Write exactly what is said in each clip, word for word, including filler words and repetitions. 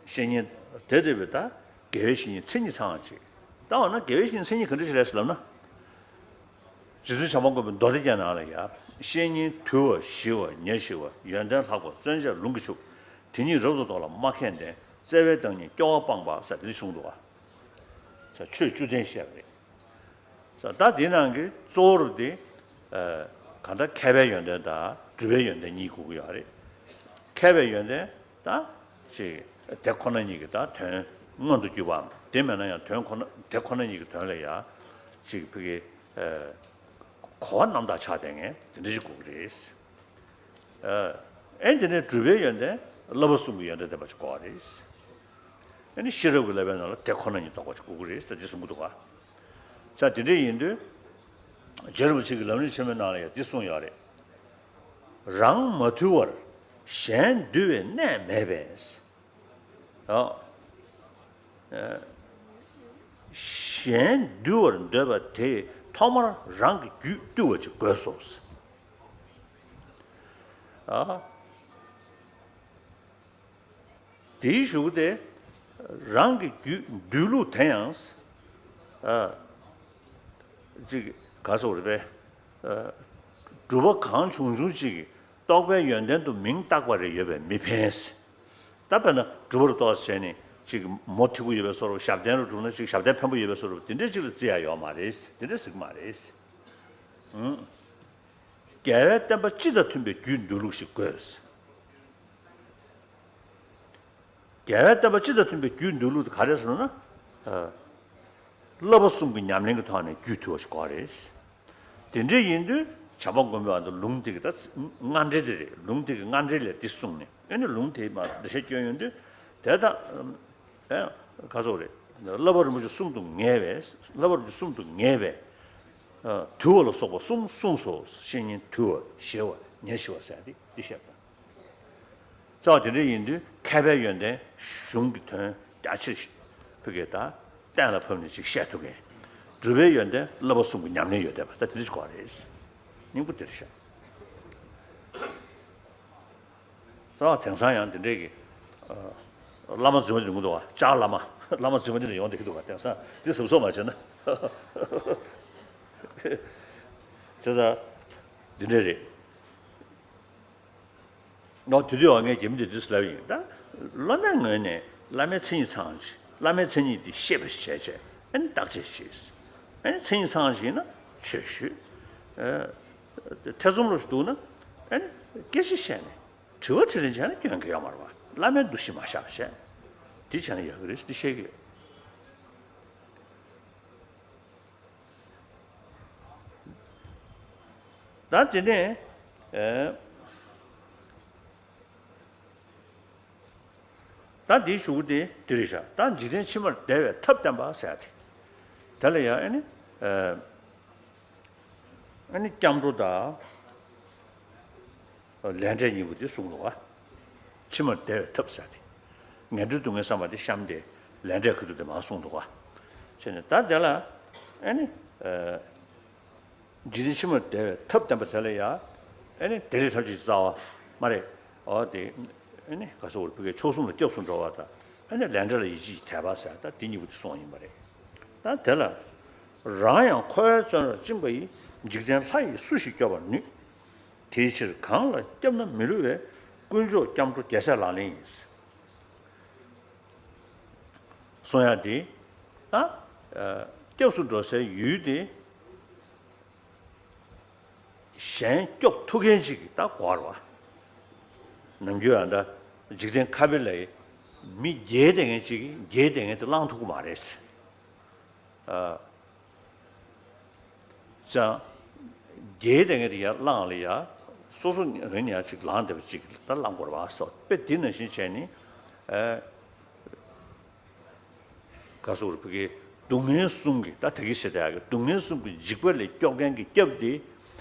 བཤེས་གཉེན་དེ་འདྲ་བའི་ད་དགེ་བའི་བཤེས་གཉེན་མཚན་ཉིད་ཚང་བ་ཅིག་ད་འོ་ན་དགེ་བའི་བཤེས་གཉེན་མཚན་ཉིད་ག་འདྲ་ཞིག་རེད་ཟེར་ལབ་ན། རྗེ་བཙུན་བྱམས་པ་མགོན་པོའི་མདོ་སྡེ་རྒྱན་ནང་ལ་ཡ། བཤེས་གཉེན་དུལ་བ་ཞི་བ་ཉེར་ཞི་བ། ཡོན་ཏན་ལྷག་པ་བརྩོན་བཅས་ལུང་གིས་ཕྱུག་དེ་ཉིད་རབ་ཏུ་རྟོགས་ལ་སྨྲ་མཁས་ལྡན། བརྩེ་བའི་བདག་ཉིད་སྐྱོ་བ་སྤངས་པ་ཟེར་དེ་འདྲ་གསུངས་འདུག་བ། ཟེར་ཆོས་བཅུ་ལྡན་བཤད་པ་རེད། ཟེར་ད་དེའི་ནང་གི་གཙོ་བོར་དེ་གང་ལྟར་མཁས་པའི་ཡོན་ཏན་དང་སྒྲུབ་པའི་ཡོན་ཏན་གཉིས་དགོས་ཀྱི་ཡོད་རེད། མཁས་པའི་ཡོན་ཏན་ད་ཅིག་དེ་ཁོ་ན་ཉིད་ཀྱི་ད་དོན་མངོན་དུ་གྱུར་པའམ། དེ་མེད་ན་ཡང་དོན་ཁོ་ན་དེ་ཁོ་ན་ཉིད་ཀྱི་དོན་ལ་ཡང་ཅིག་ཕ་གི་གོ་བ་རྣམ་དག་ཆགས་བསྡད་མཁན་དེ་འདྲ་ཞིག་དགོས་ཀྱི་རེད། ཨེ་དེ་ནས་སྒྲུབ་པའི་ཡོན་ཏན་བསླབ་པ་གསུམ་གྱི་ཡོན་ཏན་ལྡན་པ་ཞིག་དགོས་པ་རེད། ཨེ་ནི་ཤེས་རབ་ཀྱི་བསླབ་པའི་ནང་ལ་དེ་ཁོ་ན་ཉིད་རྟོགས་པ་ཞིག་དགོས་ཀྱི་རེད་ཟེར་འདི་གསུང་གི་འདུག་ག་ས་དེ་འདྲ་ཡིན་དུས། རྗེ་རིན་པོ་ཆེ་གི་ལམ་རིམ་ཆེན་མོའི་ནང་ལ་ཡང་འདི་གསུངས་ཡོད་རེད། རང་མ་དུལ་བར་གཞན་འདུལ་བའི་གནས་མེད་པས། ཨ། གཞན་འདུལ་བར་འདོད་པ་དེས་ཐོག་མར་རང་གི་རྒྱུད་བཏུལ་བ་ཅིག་དགོས་སོ། ཨ། དེའི་གཞུག་དེ་རང་གི་རྒྱུད་འདུལ་ལུགས་དེ་ཡང་། ཨ། ཅིག་ག་སོགས་རེད་པས། ཨ། སྒྲུབ་པ་གང་བྱུང་བྱུང་ཅིག་གིས་རྟོགས་པའི་ཡོན་ཏན་དུ་མིང་བཏགས་པ་རེ་ཡོད་པས་མི་ཕན། ད་དཔེར་ན་སྒྲུབ་པ་རུ་གཏོགས་བྱས་ནས་ཅིག་མོ་ཐིག་པོ་ཡོད་པའི་བཟོ་འདྲ། ཞབས་བརྟན་རུ་བསྒྲུབས་ན་ཅིག་ཞབས་བརྟན་ཕན་པོ་ཡོད་པའི་བཟོ་འདྲ། དེ་འདྲ་ཅིག་ལ་བརྩི་ཡ་ཡོད་མ་རེད། དེ་འདྲ་ཟེར་གྱི་མ་རེད། ཨང་། རྒྱལ་བའི་བསྟན་པ་སྤྱི་དང་མཐུན་པའི་རྒྱུད་འདུལ་ལུགས་ཤིག་དགོས། རྒྱལ་བའི་བསྟན་པ་སྤྱི་དང་མཐུན་པའི་རྒྱུད་འདུལ་ལུགས་དེ་ག་རེ་ཟེར་ན། ཨ། བསླབ་པ་གསུམ་གྱི་ཉམས་ལེན་གྱི་ཐོག་ནས་རྒྱུད་དུལ་བ་ཞིག་དགོས་རེད། དེ་འདྲ་ཡིན་དུས་བྱམས་པ་མགོན་པོའི་ཨ་ནི་ལུང་དེ་གི་ད་སྔ་འགྲེལ་དེ་རེད། ལུང་དེ་གི་སྔ་འགྲེལ་ལས་འདི་གསུངས་ནས། ཨ་ནི་ལུང་དེ་མར་འགྲེལ་བཤད་སྐྱོན་ཡོང་དུས། དེ་ད་ཨེ་ག་སོགས་རེད། བསླབ་པ་རིན་པོ་ཆེ་གསུམ་དུ་ངེས་པས། བསླབ་པ་རིན་པོ་ཆེ་གསུམ་དུ་ངེས་པས། ཨ། དུལ་བ་ལ་སོགས་པ་གསུམ་གསུངས་སོ། བཤེས་གཉེན་དུལ་བ་ཞི་བ་ཉེར་ཞི་བ་ཟེར་ཏེ་འདི་བཤད་པ། རྩ་བ་དེ་འདྲ་ཡིན་དུས་མཁས་པའི་ཡོན་ཏན་གཞུང་གི་དོན་རྒྱ་ཆེར་ཕ་གི་ད་གཏན་ལ་ཕབ་ནས་ཅིག་བཤད་ཐུབ་མཁན། སྒྲུབ་པའི་ཡོན་ཏན་བསླབ་པ་གསུམ་གྱི་ཉམས་ལེན་ཡོད་བསྡད་པ་ད་དེ་འདྲ་ཞིག་དགོས་རེད། སྙིང་པོ་དེ་རེད་ཤག་རྩ་བ་དེང་སང་ཡང་དེ་འདྲས་ཀྱི་བླ་མ་རྫུན་མ་དེ་འདུག་ག་ལྕགས་བླ་མ། བླ་མ་རྫུན་མ་དེ་འདྲ་ཡོང་བསྡད་ཀྱི་འདུག་ག་དེང་སང་དེ་གཟབ་གཟབ་མ་བྱས་ན། བྱས་ཙང་འདི་འདྲས་རེད། ཨོ་དེ་དུས་ཨ་ངས་རྒྱ་མི་འདི་དུས་ལབ་ཡིན་ད། སློབ་མའི་ངོས་ནས་བླ་མའི་མཚན་ཉིད་ཚང་ཞིག་བླ་མའི་མཚན་ཉིད་འདི་ཤེས་པ་ཞིག་བྱས་བྱས་ཨ་ནི་བརྟག་དཔྱད་བྱས། ཨ་ནི་མཚན་ཉིད་ཚང་ཞིག་ཡིན་ན་ཆོས་ཞུས། ཨ། ཐེ་ཚོམ་རོ་ཞིག་འདུག་ན་ཨ་ནི་སྐད་ཆ་བཤད་ནས་དྲི་བ་དྲིས་ལན་བྱས་ན་སྐྱོན་གྱི་ཡོད་མ་རེད་བ། བླ་མའི་འདུ་ཤེས་མ་བཞག་བྱས། འདི་བྱས་ན་ཡག་གི་རེད་འདི་བཤད་ཀྱི་ཡོད། ད་དེ་ནས་ཨེ། ད་འདིའི་གཞུག་གུ་དེ་འདི་རེད་ཤག་ད་འཇིག་རྟེན་ཕྱི་མར་བདེ་བའི་ཐབས་བསྟན་པ་ཟེར་ཡ་དེ། དེ་ལ་ཡང་ཨེ་ནི་ཨེ་ནི་སྐྱབས་འགྲོ་དང་ལས་འབྲས་གཉིས་པོ་དེ་གསུངས་འདུག་ག་ཕྱི་མར་བདེ་བའི་ཐབས་ཟེར་ཡ་དེ། ངན་འགྲོའི་སྡུག་བསྔལ་བསམ་པ་དེ་བཤམས་ཏེ་ལས་འབྲས་ག་དུས་དེ་མར་གསུངས་འདུག་ག་བྱས་ནས་ད་དེ་ལ་ཨེ་ནི་ཨེ། འཇིག་རྟེན་ཕྱི་མར་བདེ་བའི་ཐབས་བསྟན་པ་དེ་ལ་ཡང་། ཨེ་ནི་བདེ་ལེགས་ཐམས་ཅད་ཀྱི་རྩ་བ་མ་རེད། འོ་དེ། ཨེ་ནི་ག་སོགས་རེད་ཕ་གིའི་མཆོག་གསུམ་ལ་སྐྱབས་སུ་འགྲོ་བ་དང་། ཨེ་ནི་ལས་འབྲས་ལ་ཡིད་ཆེས་དད་པ་ཟེར་ད་དེ་གཉིས་པོ་དེ་གསུངས་ཡིན་པ་རེད། ད་དེ་ལ། རང་ཡང་འཁོར་བའི་བཙོན་རར་བཅིངས་པ་ཡི། འཇིག་རྟེན་ལྷ་ཡིས་སུ་ཞིག་སྐྱོབ་པར་ནུས། དེའི་ཕྱིར་གང་ལ་སྐྱབས་ན་མི་བསླུ་བའི། དཀོན་མཆོག་སྐྱབས་འགྲོ་རྒྱལ་སྲས་ལག་ལེན་ཡིན། གསུང་ཡག་འདི། ད། སྐྱབས་སུ་འགྲོ་སའི་ཡུལ་དེ། གཞན་སྐྱོབ་ཐུབ་མཁན་ཅིག་ད་དགོས་རེད་བ། ནམ་རྒྱུན་ཡང་ད་འཇིག་རྟེན་ཁ་དཔེ་ལ་མི་རྒྱལ་བསྡད་མཁན་ཅིག་གིས་རྒྱལ་བསྡད་མཁན་དེ་བླང་ཐུབ་ཀྱི་མ་རེད། ཨ། ཅང་། རྒྱལ་བསྡད་མཁན་དེ་ཡར་བླངས་ལ་ཡ། སོ་སོ་རང་ཡང་ཅིག་ལངས་བསྡད་པ་ཅིག་ད་བླང་དགོས་རེད་བ་སོགས་དཔེ་འདི་ནང་བཞིན་བྱས་ནས། ཨ། ག་སོགས་རེད་ཕ་གིའི་སྡུག་བསྔལ་གསུམ་གྱི་ད་ད་གི་བཤད་བསྡད་ཡག་གི་སྡུག་བསྔལ་གསུམ་གྱི་འཇིགས་པ་ལས་སྐྱོབ་མཁན་གྱི་སྐྱབས་དེ།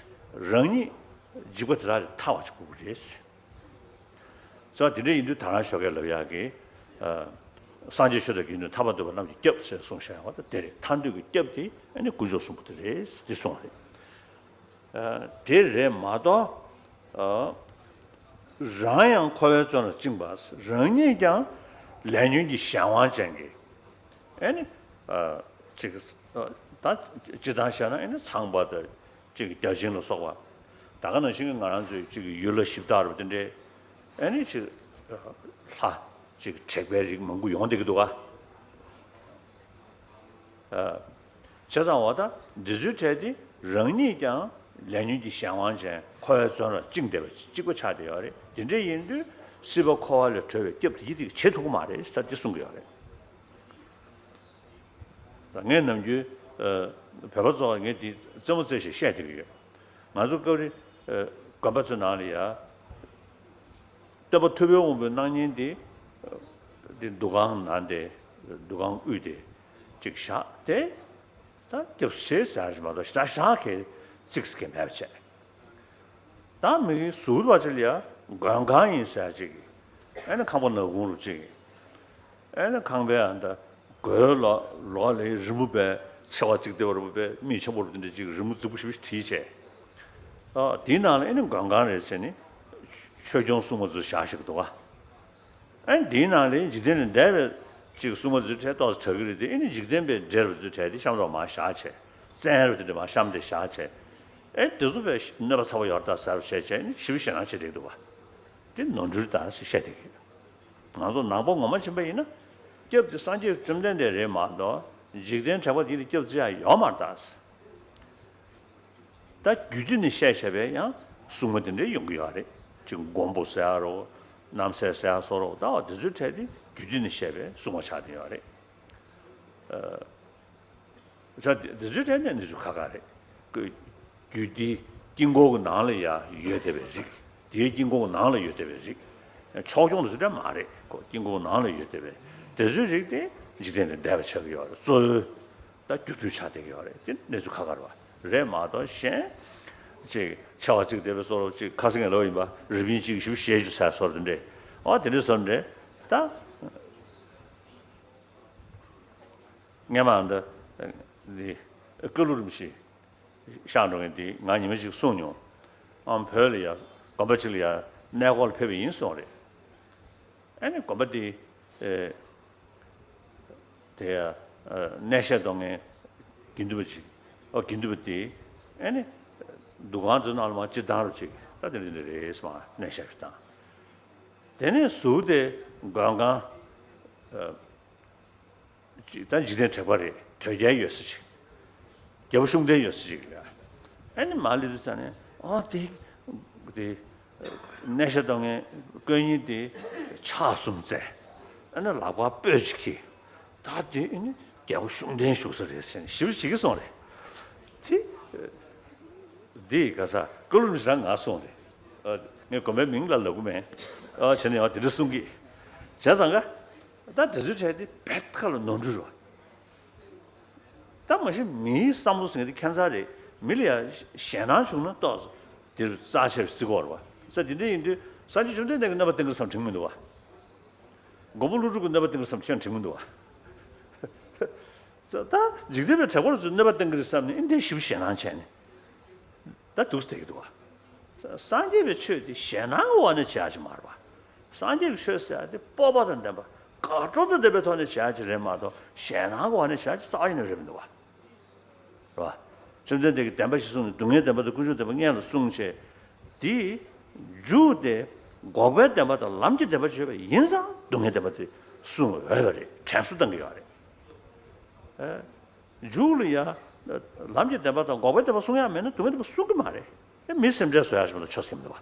རང་ཉིད་འཇིགས་པ་དེ་དག་ལས་ཐར་བ་ཞིག་དགོས་ཀྱི་རེད། ཙང་དེ་འདྲ་ཡིན་དུས་ད་རང་ཞོགས་ཀས་ལབ་ཡག་གི། ཨ། སངས་རྒྱས་ཆོས་དང་དགེ་འདུན་ཐར་པ་འདོད་པ་རྣམས་ཀྱི་སྐྱབས་ཟེར་གསུངས་བཞག་ཡོད་པ་ད་དེ་རེད། ཐར་འདོད་ཀྱི་སྐྱབས་དེ་ཨ་ནི་དཀོན་མཆོག་གསུམ་པོ་དེ་རེད་དེ་གསུངས་རེད། ཨ། དེ་རེད་མ་གཏོགས། ཨ། རང་ཡང་འཁོར་བའི་བཙོན་ལ་བཅིངས་པ། རང་ཉིད་ཀྱང་ ལས་ཉོན་གྱི་གཞན་དབང་ཅན་གྱི་ཨེ་ནི་ཅིག་ད་སྤྱིར་བཏང་བཤད་ན་ཨེ་ནི་ཚངས་པ་དང་ཅིག་བརྒྱ་བྱིན་ལ་སོགས་པ། ད་ག་ནང་བཞིན་གྱི་ང་རང་ཚོའི་ཅིག་ཡུལ་ལ་གཞི་བདག་རུ་དེ་འདྲའི་ཨེ་ནི་ཅིག་ལྷ་ཅིག་དྲེགས་པའི་རིགས་མང་པོ་ཡོང་བསྡད་ཀྱི་འདུག་ག་བྱས་ཙང་བ་ད་འདི་ཚོའི་གྲས་དེ་རང་ཉིད་ཀྱང་ལས་ཉོན་གྱི་གཞན་དབང་ཅན་འཁོར་བའི་བཙོན་རར་བཅིངས་བསྡད་པ་གཅིག་པ་ཆགས་བསྡད་ཡོད་རེད། དེ་འདྲ་ཡིན་དུས་སྲིད་པ་འཁོར་བ་ལས་གྲོལ་བའི་སྐྱབས་དེ་ཡིད་དེ་བྱེད་ཐུབ་ཀྱི་མ་རེད་ཟེར་དེ་གསུང་གི་ཡོད་རེད། ངས་ནམ་རྒྱུན་བོད་པ་ཚོ་ངས་དེ་རྩེད་མོ་རྩེ་ཞེས་བཤད་བསྡད་ཀྱི་ཡོད། ང་ཚོ་སྐབས་རེ་དགོན་པ་ཚོའི་ནང་ལ་ཡ། སྟོན་པ་ཐུབ་པའི་དབང་པོའི་སྣང་བརྙན་དེ། དེ་འདུ་ཁང་ནང་དེ། འདུ་ཁང་དབུས་དེ། ཅིག་བཞག་དེ། ད་སྐྱབས་བྱེད་ཟེར་ཞིག་མ་གཏོགས་ཞེ་དྲག་ཞག་གི་རྩིགས་ཀྱི་མེད་པ་བྱས། ད་མི་གི་ཟུར་བ་ཅིག་ལ་ཡ་མགོན་ཁང་ཡིན་ཟེར་ཅིག་ཨེ་ནི་ཁང་པ་ནག་ཁུང་རུ་ཅིག་ཨེ་ནི་ཁང་པའི་ཨ་ད་སྒོའི་ལོགས་ལོགས་ལ་རི་མོ་པའི་ཆེ་བ་གཅིག་བལྟས་པ་རེད་པས། མིག་ཆེན་པོ་རུ་དེ་འདྲ་ཅིག་རི་མོ་རྫིག་པོ་ཞིག་བྲིས་བྱས། ཨ་དེའི་ནང་ལ་ཨེ་ནི་མགོན་ཁང་རེད་ཟེར་ནས་ཆོས་སྐྱོང་སྲུང་མ་ཚོ་བཞག་ཞིག་འདུག་ག་ཨེ་ནི་དེའི་ནང་ལ་འཇིག་རྟེན་ལས་འདས་པའི་ཅིག་སྲུང་མ་ཚོའི་གྲས་ཏོག་ཙམ་དྲག་གི་རེད་དེ། ཨེ་ནི་འཇིག་རྟེན་པའི་འབྲེལ་བ་ཚོའི་གྲས་དེ་གཤམ་ཐོག་མར་བཞག་བྱས། བཙན་རབ་དེ་འདྲ་མར་གཤམ་དེ་བཞག་བྱས། ཨེ་དེ་ཚོ་པའི་གནོད་པ་ཚ་བོ་ཡོད་རེད་ད་ཟེར་བྱས་བྱས་ནས་ཞིབ་ཞེད་སྣང་བྱེད་བསྡད་འདུག་ག་དེ་ནོར་འཁྲུལ་ད་ཟེར་བཤད་བསྡད་ཀྱི་ཡོད། ང་ཚོ་ནང་པ་ངོ་མ་ཕྱིན་པ་ཡིན་ན། སྐྱབས་དེ་སངས་རྒྱས་བཅོམ་ལྡན་འདས་རེད་མ་གཏོགས་འཇིག་རྟེན་དྲེགས་པ་འདི་ལ་སྐྱབས་བཅོལ་ཡ་ཡོད་མ་རེད་ད། ད་རྒྱུད་སྡེ་ནས་བཤད་བྱས་པའི་ཡང་སྲུང་མ་དེ་འདྲ་ཡོང་གི་ཡོད་རེད། ཅིག་མགོན་པོ་ཟེར་ཡ་རོ། རྣམ་སྲས་ཟེར་ཡ་སོགས་རོ། ད་འོ་དེ་ཚོའི་གྲས་དེ་རྒྱུད་སྡེ་ནས་བཤད་པའི་སྲུང་མ་ཆགས་བསྡད་ཡོད་རེད། ད་དེ་དེ་ཚོའི་གྲས་ནས་གནས་ཚུལ་ཁ་ཁ་རེད། ཀུ་རྒྱུད་སྡེ་དཀྱིལ་འཁོར་གྱི་ནང་ལ་ཡ་ཡོད་བསྡད་པའི་རིགས། དེའི་དཀྱིལ་འཁོར་གྱི་ནང་ལ་ཡོད་བསྡད་པའི་རིགས། ཕྱོགས་སྐྱོང་དེ་ཚོ་འདྲ་མ་རེད་ཁོ། དཀྱིལ་འཁོར་གྱི་ནང་ལ་ཡོད་བསྡད་པའི་དེ་ཚོའི་རིགས་དེ་འཇིག་རྟེན་ལས་འདས་པ་ཆགས་ཀྱི་ཡོད་རེད། གཙོ་བོའི་ད་སྒྱུ་འཕྲུལ་ཆགས་བསྡད་ཀྱི་ཡོད་རེད། དེ་གནས་ཚུལ་ཁ་ཁ་རེད་པ། རེད་མ་གཏོགས་གཞན་ཅིག་ཆེ་བ་གཅིག་བསྡད་པའི་སོགས་ཅིག་ཁ་སང་ངས་ལབ་པ་ཡིན་པ། རི་པིན་གཅིག་ཞིབ་བཤད་རྒྱུ་ཟེར་སོགས་དེ་འདྲས། ཨོ་དེ་འདྲས་སོགས་འདྲས་ད། སྔས་མ་འདི་འདི་ཀ་ལུ་རིན་པོ་ཆེ་གཤེགས་འགྲོ་མཁན་འདི་ང་ཉི་མ་གཅིག་གསུངས་མྱོང་། ཨང་བོད་ལ་ཡ་དགོན་པ་གཅིག་ལ་ཡ་གནས་སྐོར་ལ་ཕེབས་པ་ཡིན་གསུངས་རེད། ཨ་ནི་དགོན་པ་འདི་ཨེ་དེ་ཡ་ཨ་གནས་བཤད་གཏོང་མཁན་དགེ་འདུན་པ་ཅིག་ཨོ་དགེ་འདུན་པ་དེ་ཨ་ནི་འདུ་ཁང་ཚོའི་ནང་ལ་མར་སྤྱིར་བཏང་རུ་ཅིག་ད་དེ་འདྲ་དེ་འདྲ་རེད་ཟེར་མར་གནས་བཤད་ཞིག་བཏང་། དེ་ནས་ཟུར་དེ་མགོན་ཁང་། ཨ། ཅིག་ད་འཇིག་རྟེན་དྲེགས་པ་རེད། དོལ་རྒྱལ་ཡོད་ས་ཅིག་རྒྱལ་པོ་ཤུགས་ལྡན་ཡོད་ས་ཅིག་ལ། ཨ་ནི་མར་སླེབས་དུས་ཙ་ནས་ཨ་དེ་དེ་གནས་བཤད་གཏོང་མཁན་དཀོན་གཉེར་དེ་ཕྱག་གསུམ་བཙལ། ཨ་ནི་ལག་པ་སྤོས་ཅིག་གིས་ད་དེ་ཨ་ནི་རྒྱལ་པོ་ཤུགས་ལྡན་བཞུགས་ས་རེད་ཟེར་ནས་ཞིབ་ཅིག་གིས་སོང་རེད། དེ་དེ་ག་ས་ཀ་ལུ་རིན་པོ་ཆེ་རང་ང་སོང་རེད། ཨ་ངས་དགོན་པའི་མིང་ལ་ལབ་གི་མེད། ཨ་བྱས་ནས་ཨ་དེ་འདྲ་གསུང་གི་བྱས་ཙང་ག་ད་དེ་ཚོའི་གྲས་དེ་བེད་ཁ་ལ་ནོར་འཁྲུལ་རེད་བ། ད་མ་གཞི་མིའི་བསམ་བློ་ཟེར་མཁན་དེ་ཁྱད་མཚར་རེད། མི་ལ་ཡ་ཞེད་སྣང་བྱུང་ན་ཏོག་ཙམ་དེར་རྩ་ཆེ་བརྩི་དགོས་རེད་བ། ས་དེ་འདྲ་ཡིན་དུས་སངས་རྒྱས་བཅོམ་ལྡན་འདས་ཀྱིས་གནོད་པ་བསྟན་གྱི་རེད་བསམ་དྲན་གྱི་མི་འདུག་བ། མགོན་པོ་ཀླུ་སྒྲུབ་ཀྱིས་གནོད་པ་བསྟན་གྱི་རེད་བསམ་ཁྱོད་དྲན་གྱི་མི་འདུག་བ། ད་འཇིག་རྟེན་པའི་དྲེགས་པ་ཚོས་གནོད་པ་བསྟན་གྱི་རེད་བསམ་ནས་ཨེ་འདྲའི་ཞིབ་ཞེད་སྣང་བྱས་ནས། ད་འདུག་སེ་བསྡད་ཀྱི་འདུག་བ། སངས་རྒྱས་པའི་ཆོས་དེ་ཞེད་སྣང་གི་འོག་ནས་བྱེད་ཡག་ཅིག་མ་རེད་བ། སངས་རྒྱས་ཀྱི་ཆོས་ཟེར་ཡག་དེ་སྤོབས་པ་དང་ལྡན་པ་དགའ་སྤྲོ་དང་ལྡན་པའི་ཐོག་ནས་བྱེད་ཡག་ཅིག་རེད་མ་གཏོགས་ཞེད་སྣང་གི་འོག་ནས་བྱེད་ཡག་ཅིག་རྩ་བ་ཉིད་ནས་རེད་མི་འདུག་བ། རེད་བ། བཅོམ་ལྡན་འདས་ཀྱིས་བདེན་པ་བཞི་གསུངས་ནས་སྡུག་བསྔལ་བདེན་པ་དང་ཀུན་འབྱུང་བདེན་པ་སྔོན་ལ་གསུངས་བྱས། དེ་མཇུག་དེ་འགོག་པའི་བདེན་པ་དང་ལམ་གྱི་བདེན་པ་བརྗོད་པ་ཡིན་ཙང་སྡུག་བསྔལ་བདེན་པ་དེ་གསུང་འོས་པ་རེད། དྲན་གསོ་བཏང་གི་ཡོད་རེད། ཨེ། མཇུག་ལ་ཡ། ལམ་གྱི་བདེན་པ་དང་འགོག་པའི་བདེན་པ་གསུང་ཡག་མེད་ན་སྡུག་བསྔལ་བདེན་པ་གསུང་གི་མ་རེད། ཨེ་མི་སེམས་ཁྲལ་བཟོ་ཡག་ཞིག་མ་གཏོགས་ཆོ་ཟེར་གྱི་མི་འདུག་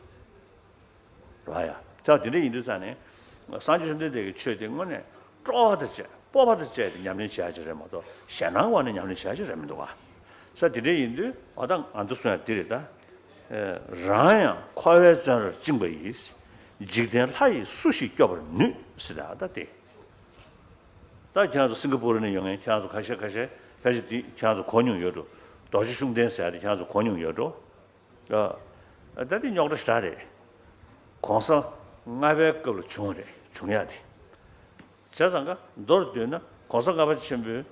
བ། རེད་བ་ཡ། ད་དེ་འདྲ་ཡིན་དུས་ཙང་ནས། སངས་རྒྱས་བཅོམ་ལྡན་འདས་ཀྱི་ཆོས་དེ་དངོས་གནས་སྤྲོ་བ་དང་བཅས་སྤོབས་པ་དང་བཅས་ཏེ་ཉམས་ལེན་བྱེད་ཡག་ཅིག་རེད་མ་གཏོགས་ཞེད་སྣང་གི་འོག་ནས་ཉམས་ལེན་བྱེད་ཡག་ཅིག་རེད་མི་འདུག་བ། ས་དེ་འདྲ་ཡིན་དུས་ཨ་ད་ང་ཚོ་གསུང་ཡག་འདི་རེད་ད། རང་ཡང་འཁོར་བའི་བཙོན་རར་བཅིངས་པ་ཡིས། འཇིག་རྟེན་ལྷ་ཡིས་སུ་ཞིག་སྐྱོབ་པར་ནུས་ཟེར་ད་ཨ་ད་དེ། ད་ཁྱེད་རང་ཚོ་སིང་ག་པུར་ནས་ཡོང་མཁན་ཁྱེད་རང་ཚོ་ཁ་ཤས་ཁ་ཤས་ཕལ་ཆེར་འདི་ཁྱེད་རང་ཚོ་གོ་མྱོང་ཡོད་འགྲོ། རྡོ་རྗེ་ཤུགས་ལྡན་ཟེར་ཡག་དེ་ཁྱེད་རང་ཚོ་གོ་མྱོང་ཡོད་འགྲོ། ཨ། ད་དེ་རྙོག་དྲ་ཞེ་དྲག་རེད། གོང་ས་ལྔ་པའི་སྐབས་ལ་བྱུང་རེད། བྱུང་ཡག་དེ། བྱས་ཙང་ཀ་མདོར་བསྡུས་ན་གོང་ས་ལྔ་པ་ཆེན་པོས།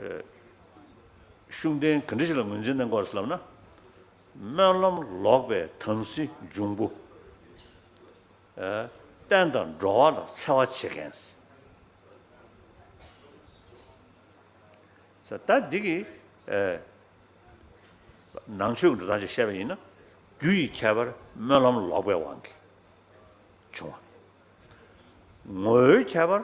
ཨེ། ཤུགས་ལྡན་ག་འདྲ་ཞིག་ལ་ངོས་འཛིན་གནང་དགོས་ཟེར་ལབ་ན། སྨོན་ལམ་ལོག་པའི་དམ་སྲི་འབྱུང་པོ། ཨེ། བསྟན་དང་འགྲོ་བ་ལ་འཚེ་བ་བྱེད་མཁན། ད་ད་འདི་གི་ཨེ་ནང་ཆོས་ཀྱི་འགྲོ་སྟངས་ཅིག་བཤད་པ་ཡིན་ན། རྒྱུ་ཡི་ཁྱད་པར་སྨོན་ལམ་ལོག་པའི་དབང་གིས་བྱུང་བ། ངོ་བོའི་ཁྱད་པར་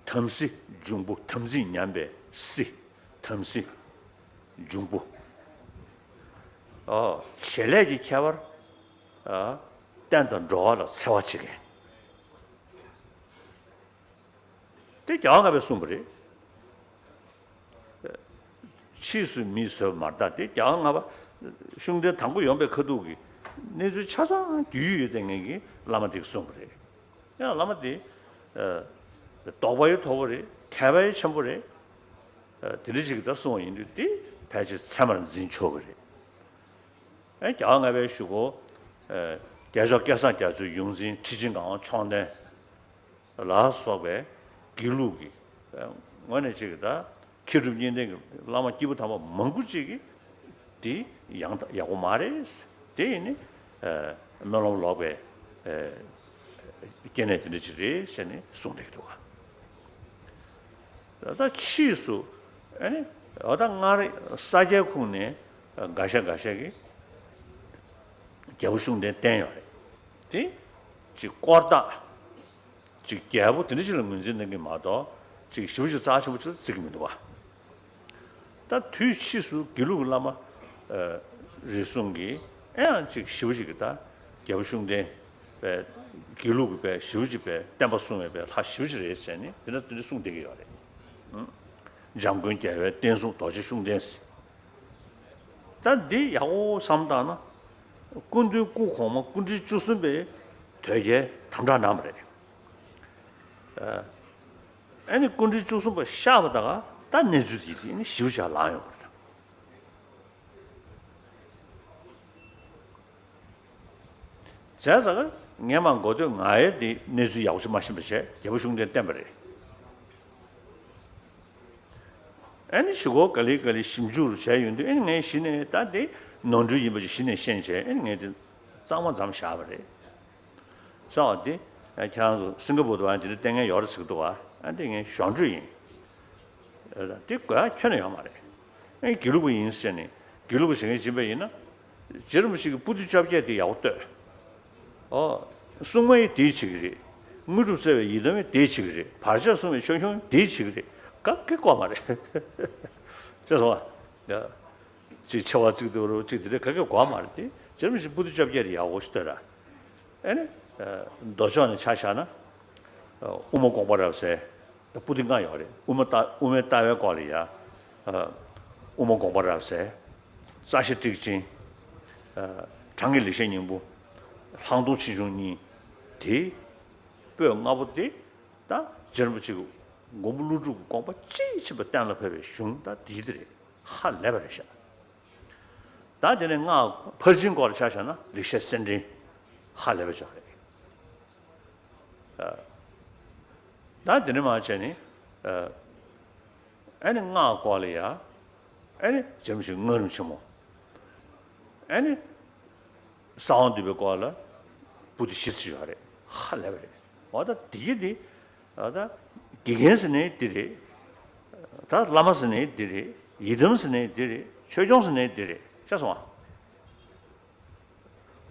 དམ་སྲི་འབྱུང་པོ། དམ་ཚིག་ཉམས་པའི་སྲི། དམ་སྲི་འབྱུང་པོ། ཨོ། བྱེད་ལས་ཀྱི་ཁྱད་པར། ཨ། བསྟན་དང་འགྲོ་བ་ལ་འཚེ་བ་བྱེད་མཁན། དེ་རྒྱལ་བ་ལྔ་པས་གསུངས་པ་རེད། ཕྱིས་སུ་མིས་བཟོས་པ་མ་རེད། ད་དེ་རྒྱལ་བ་ལྔ་པ་ཤུགས་ལྡན་དང་པོ་ཡོང་པའི་ཁ་ཐུག་གི་གནས་ཚུལ་ཆ་ཚང་རྒྱུས་ཡོད་བསྡད་མཁན་གྱི་བླ་མ་དེས་གསུངས་པ་རེད། ཡང་བླ་མ་དེ་ཨ་དོགས་པ་ཡང་དོག་པོ་རེད། མཁས་པ་ཡང་ཆེན་པོ་རེད། ཨ་དེ་འདྲ་ཅིག་གིས་ད་གསུངས་པ་ཡིན་དུས། དེ་ཕལ་ཆེར་ཚད་མར་འཛིན་ཆོག་གི་རེད། ཨ་རྒྱལ་བ་ལྔ་པའི་གཞུག་གུ་ཨ་རྒྱལ་མཆོག་སྐལ་བཟང་རྒྱ་མཚོའི་ཡོངས་འཛིན་ཁྲི་ཆེན་ངག་དབང་མཆོག་ལྡན་ལ་སོགས་པའི་དགེ་ལུགས་ཀྱི་ཨ་ངོས་ནས་ཅིག་གིས་ད་མཁས་གྲུབ་གཉིས་ལྡན་གྱི་བླ་མ་སྐྱེས་བུ་དམ་པ་མང་པོ་ཅིག་གིས་དེ་ཡང་ཡག་པོ་མ་རེད། དེ་ཡིན་ནི་ཨ་སྨོན་ལམ་ལོག་པའི་ཨ་སྐྱེ་གནས་དེ་འདྲ་ཅིག་རེད་ཟེར་ནས་གསུངས་བསྡད་ཀྱི་འདུག་ག། ད་ཕྱིས་སུ་ཨ་ནི་འོ་ད་སྔར་ས་སྐྱའི་ཁུངས་ནས་འགའ་ཤས་འགའ་ཤས་ཀྱིས་རྒྱལ་པོ་ཤུགས་ལྡན་བསྟེན་ཡོད་རེད། དེ་ཅིག་དཀོར་བདག་ཅིག་རྒྱལ་པོ་དེ་འདྲ་ཅིག་ལ་ངོས་འཛིན་གནང་གི་མ་གཏོགས། ཅིག་ཞེ་པོ་ཅིག་རྩ་ཆེན་པོ་ཅིག་ལ་བརྩི་གི་མི་འདུག་ག། ད་དུས་ཕྱིས་སུ་དགེ་ལུགས་ཀྱི་བླ་མ་ཨ་རེ་ཟུང་གིས་ཨེ་ཡང་ཅིག་ཞེ་པོ་ཅིག་གིས་ད་རྒྱལ་པོ་ཤུགས་ལྡན་པའི་དགེ་ལུགས་ཀྱི་པའི་ཞེ་པོ་ཅིག་པའི་བསྟན་པ་སྲུང་བའི་པའི་ལྷ་ཞེ་པོ་ཅིག་རེད་ཟེར་ནས་དེ་འདྲ་དེ་འདྲ་གསུངས་བསྡད་ཀྱི་ཡོད་རེད། ཨང་། འཇམ་མགོན་རྒྱལ་བའི་བསྟན་སྲུང་རྡོ་རྗེ་ཤུགས་ལྡན་ཟེར། ད་འདི་ཡག་པོ་བསམ་བཏང་ན། སྐུ་མདུན་སྐུ་གོང་མ་སྐུ་ཕྲེང་བཅུ་གསུམ་པས་དོལ་རྒྱལ་དམ་དྲག་གནང་བ་རེད། ཨ་ནི་སྐུ་ཕྲེང་བཅུ་གསུམ་པ་གཤེགས་པ་དང་ད་གནས་ཚུལ་དེ་དེ་ནི་ཞིབ་ཆ་ལངས་ཡོང་བ་རེད། བྱས་ཙང་ངས་མ་འགོ་སྟོད་ང་ཡི་དེ་གནས་ཚུལ་ཡག་པོ་ཞིག་མ་ཤེས་པ་བྱས། རྒྱལ་པོ་ཤུགས་ལྡན་བསྟེན་པ་རེད། ཨ་ནི་ཞུ་སྒོ་ག་ལེ་ག་ལེ་ཞིབ་འཇུག་བྱས་ཡོང་དུས། ཨ་ནི་ངས་གཞི་ནས་ད་དེ་ནོར་འཁྲུལ་ཡིན་པ་ཞིག་གཞི་ནས་ཤེས་བྱས། ཨ་ནི་ངས་དེ་གཙང་མ་མཚམས་བཞག་པ་རེད། ས་བ་དེ་ཁྱེད་རང་ཚོ་སིང་ག་པུར་དུ་བ་དེ་འདྲ་བསྟེན་མཁན་ཡོད་རེད་ཟེར་གི་འདུག་བ། ཨ་འདི་ངའི་གཞོགས་འཕྲོས་ཡིན། དེ་དགོས་ཡ་ཁྱོན་ནས་ཡོད་མ་རེད། ཨ་དགེ་ལུགས་པ་ཡིན་ཟེར་ནས་དགེ་ལུགས་པ་ཞིག་ངས་སྦྱིན་པ་ཡིན་ན། རྗེ་རིན་པོ་ཆེ་གི་པོ་ཏི་བཅོ་བརྒྱད་དེ་ཡག་པོ་ལྟོས། ཨོ། སྲུང་མ་ཡི་དེ་བྱེད་ཀྱི་རེད། དངོས་གྲུབ་སྩོལ་བའི་ཡི་དམ་ཡི་དེ་བྱེད་ཀྱི་རེད། བར་ཆད་སྲུང་བའི་ཆོས་སྐྱོང་དེ་བྱེད་ཀྱི་རེད། ག་གེ་དགོས་མ་རེད། ཅེས་སོ། ཅིག་ཆེ་བ་གཅིག་ཏུ་རུ་གཅིག་དེ་འདྲ་ག་གེ་དགོས་མ་རེད་དེ། རྗེ་རིན་པོ་ཆེ་པོ་ཏི་བཅོ་བརྒྱད་དེ་ཡག་པོ་ཞིག་ལྟོས་ར། ཨེ་ནི། མདོ་ཕྱོགས་ནས་ཆ་བཞག་ན། དབུ་མ་དགོངས་པ་རབ་གསལ། པོ་ཏི་ལྔ་ཡོད་རེད། དབུ་མ་ལྟ་དབུ་མའི་ལྟ་བའི་སྐོར་ལ་ཡ། དབུ་མ་དགོངས་པ་རབ་གསལ། རྩ་ཤེ་ཊཱིཀ་ཆེན། དྲང་ངེས་ལེགས་བཤད་སྙིང་པོ། ལྷག་མཐོང་ཆེ་ཆུང་གཉིས། དེ། པོད་ལྔ་པོ་དེ། ད་རྗེ་རིན་པོ་ཆེ་གི་མགོན་པོ་ཀླུ་སྒྲུབ་ཀྱི་དགོངས་པ་དཔྱིས་ཕྱིན་པ་གཏན་ལ་ཕབ་པའི་གཞུང་ད་འདི་དེ་རེད། ཧ་ལས་པ་རེད་ཤག། ད་དེ་ནས་སྔགས་ཕར་ཕྱིན་སྐོར་ལ་ཆ་བཞག་ན་ལེགས་བཤད་གསེར་ཕྲེང་། ཧ་ལས་པ་ཅིག་རེད། ད་དེ་ནས་མར་བྱས་ནས། ཨ་ནི་སྔགས་སྐོར་ལ་ཡ། ཨ་ནི་རྗེ་རིན་པོ་ཆེའི་སྔགས་རིམ་ཆེན་མོ། ཨ་ནི་གསང་བ་འདུས་པའི་སྐོར་ལ་པོ་ཏི་བཞི་ཙམ་ཡོད་རེད། ཧ་ལས་པ་རེད། འོ་ད་དེ་གི་དེ། ད་དགེ་རྒན་ཟེར་ནའི་འདི་རེད། ད་བླ་མ་ཟེར་ནའི་འདི་རེད། ཡི་དམ་ཟེར་ནའི་འདི་རེད། ཆོས་སྐྱོང་ཟེར་ནའི་འདི་རེད། ཤེས་སོང་ཨ།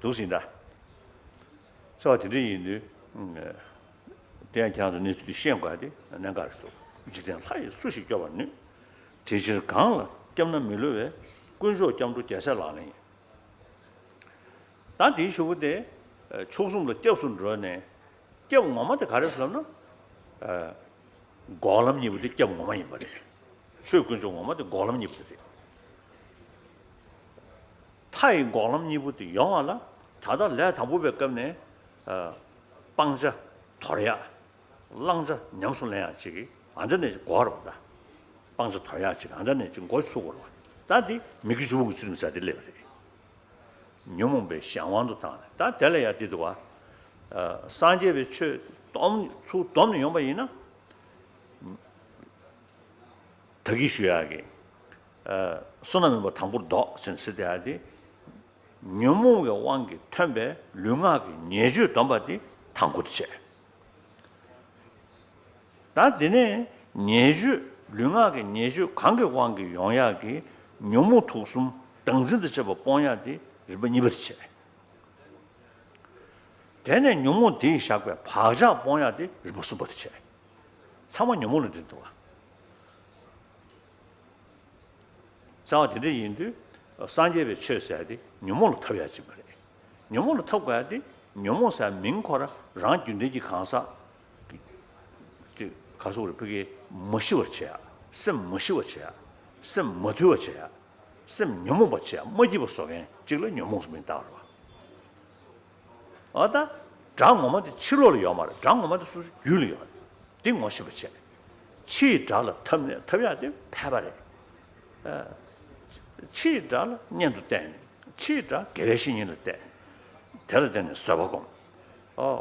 འདུག་ཟིན་ད། ཚེ་བ་དེ་འདྲ་ཡིན་དུས། དེ་ཡང་ཁྱེད་རང་ཚོ་གནས་ཚུལ་འདི་ཤེས་དགོས་ཏེ་གནད་འགག་རེད་འདུག། འཇིག་རྟེན་ལྷ་ཡིས་སུ་ཞིག་སྐྱོབ་པར་ནུས། དེ་ཕྱིར་གང་ལ་སྐྱབས་ན་མི་བསླུ་བའི། དཀོན་མཆོག་སྐྱབས་འགྲོ་རྒྱལ་སྲས་ལག་ལེན་ཡིན། ད་དེའི་གཞུག་གུ་དེ། མཆོག་གསུམ་ལ་སྐྱབས་སུ་འགྲོ་ནས། སྐྱབས་ངོ་མ་དེ་ག་རེ་ཟེར་ལབ་ན། འགོག་ལམ་གཉིས་པོ་དེ་སྐྱབས་ངོ་མ་ཡིན་པ་རེད། ཆོས་དཀོན་མཆོག་ངོ་མ་དེ་འགོག་ལམ་གཉིས་པོ་དེ་རེད། མཐའ་ཡི་འགོག་ལམ་གཉིས་པོ་དེ་ཡོང་བ་ལ། ད་ལྟ་ལས་དང་པོ་པའི་སྐབས་ནས། སྤང་བྱ་དོར་ཡག། བླང་བྱ་ཉམས་སུ་ལེན་ཡག་ཅིག་གི་ཨ་འདྲ་ནས་གོ་བར་བ་ད། སྤང་བྱ་དོར་ཡག་ཅིག་ཨ་འདྲ་ནས་ཅིག་འགོ་ཚུགས་དགོས་རེད་བ། ད་འདི་མི་དགེ་བཅུ་སྤོང་གི་ཚུལ་ཁྲིམས་ཟེར་དེ་སླེབས་པ་རེད། ཉོན་མོངས་པའི་གཞན་དབང་དུ་བཏང་ནས། ད་དེ་ལ་ཡ་དེ་འདུག་བ། སངས་རྒྱས་པའི་ཆོས་སྟོང་ཚུར་བསྡོམས་ནས་ཡོང་པ་ཡིན་ན། ད་གིན་ཞུ་ཡག་གི། བསོད་ནམས་མུན་པ་དང་པོར་ལྡོག་ཟེར་ཟེར་དེ་ཡ་དེ། ཉོན་མོངས་ཀྱི་དབང་གིས་ཐོན་པའི་ལུས་ངག་གི་ཉེས་སྤྱོད་སྡོམ་པ་དེ་དང་པོ་དེ་བྱས། ད་དེ་ནས་ཉེས་སྤྱོད་ ལུས་ངག་གི་ཉེས་སྤྱོད་གང་གི་དབང་གིས་ཡོང་ཡག་གི་ཉོན་མོངས་དུག་གསུམ་བདག་འཛིན་དུ་བྱེད་པ་སྤོང་ཡག་དེ་རིམ་པ་གཉིས་པ་དེ་བྱས། དེ་ནས་ཉོན་མོངས་དེས་བཞག་པའི་བག་ཆགས་སྤོང་ཡག་དེ་རིམ་པ་གསུམ་པ་དེ་བྱས། ཚང་མ་ཉོན་མོངས་ལ་འདྲེས་འདུག་བ། རྩ་བ་དེ་འདྲ་ཡིན་དུས་སངས་རྒྱས་པའི་ཆོས་ཟེར་ཡག་དེ་ཉོན་མོངས་ལ་འཐབ་ཡག་ཅིག་མ་རེད། ཉོན་མོངས་ལ་འཐབ་དགོས་ཡག་དེ་ཉོན་མོངས་ཟེར་མིང་ཁོ་རང་རང་རྒྱུན་ལྡན་གྱི་གང་ཟག་གི་ཅིག་ག་སོགས་རེད། ཕ་གི་མ་ཤི་བར་བྱེད་ཡག་སེམས་མ་ཤི་བར་བྱེད་ཡག་སེམས་མ་ཐུལ་བར་བྱེད་ཡག་སེམས་ཉོན་མོངས་པར་བྱེད་ཡག་མ་སྐྱིད་པ་བཟོ་མཁན་ཅིག་ལ་ཉོན་མོངས་སུ་མིང་བཏགས་པ་རེད་བ། འོ་ད། སྒྲ་ངོ་མ་དེ་ཕྱི་ལོགས་ལ་ཡོད་མ་རེད། སྒྲ་ངོ་མ་དེ་སོ་སོའི་རྒྱུད་ལ་ཡོད་རེད། དེ་ངོ་ཤེས་པ་བྱས། ཕྱིའི་སྒྲ་ལ་འཐབ་ནས་འཐབ་ཡག་དེ་ཕལ་པ་རེད། ཨ། ཕྱིའི་སྒྲ་ལ་གཉེན་དུ་བསྟེན་ནས་ཕྱིའི་སྒྲ་དགེ་བའི་བཤེས་གཉེན་ལ་བསྟེན། དེ་ལ་བརྟེན་ནས་བཟོད་པ་སྒོམ། ཨོ།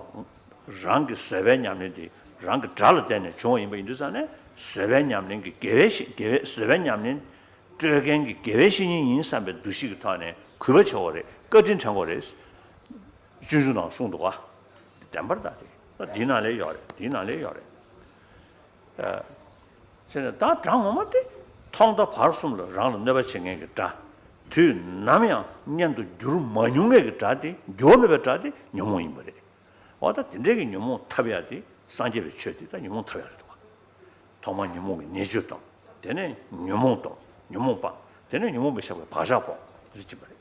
རང་གི་བཟོད་པའི་ཉམས་ལེན་དེ་རང་གི་སྒྲ་ལ་བརྟེན་ནས་བྱུང་བ་ཡིན་པ་ཡིན་དུས་ཙང་ནས་བཟོད་པའི་ཉམས་ལེན་གྱི་དགེ་བའི་བཤེས་དགེ་བའི་བཟོད་པའི་ཉམས་ལེན་སྤྲོད་མཁན་གྱི་དགེ་བའི་བཤེས་གཉེན་ཡིན་བསམ་པའི་འདུ་ཤེས་ཀྱི་ཐོག་ནས་གུས་པ་བྱེད་དགོས་རེད། བཀའ་དྲིན་དྲན་དགོས་རེད། སྤྱོད་འཇུག་ནང་གསུངས་འདུག་ག་བདེན་པར་ད་དེ་འདིའི་ནང་ལ་ཡོད་རེད། འདིའི་ནང་ལ་ཡོད་རེད། ཨ། བྱས་ནས་ད་སྒྲ་ངོ་མ་དེ་ཐོག་མཐའ་བར་གསུམ་ལ་རང་ལ་གནོད་པ་བྱེད་མཁན་གྱི་སྒྲ། དུས་ནམ་ཡང་གཉེན་དུ་འགྱུར་མ་མྱོང་མཁན་གྱི་སྒྲ་དེ། འགྱུར་བ་མེད་པའི་སྒྲ་དེ་ཉོན་མོངས་ཡིན་པ་རེད། འོ་ད་དེ་འདྲའི་གི་ཉོན་མོངས་འཐབ་ཡག་དེ་སངས་རྒྱས་པའི་ཆོས་དེ་ད་ཉོན་མོངས་འཐབ་ཡག་རེད་འདུག་ག་ཐོག་མར་ཉོན་མོངས་ཀྱི་ཉེས་སྤྱོད་སྤོང་། དེ་ནས་ཉོན་མོངས་སྤོང་། ཉོན་མོངས་སྤང་། དེ་ནས་ཉོན་མོངས་པས་བཞག་པའི་བག་ཆགས་སྤོང་། དེ་འདྲ་ཅིག་པ་རེད།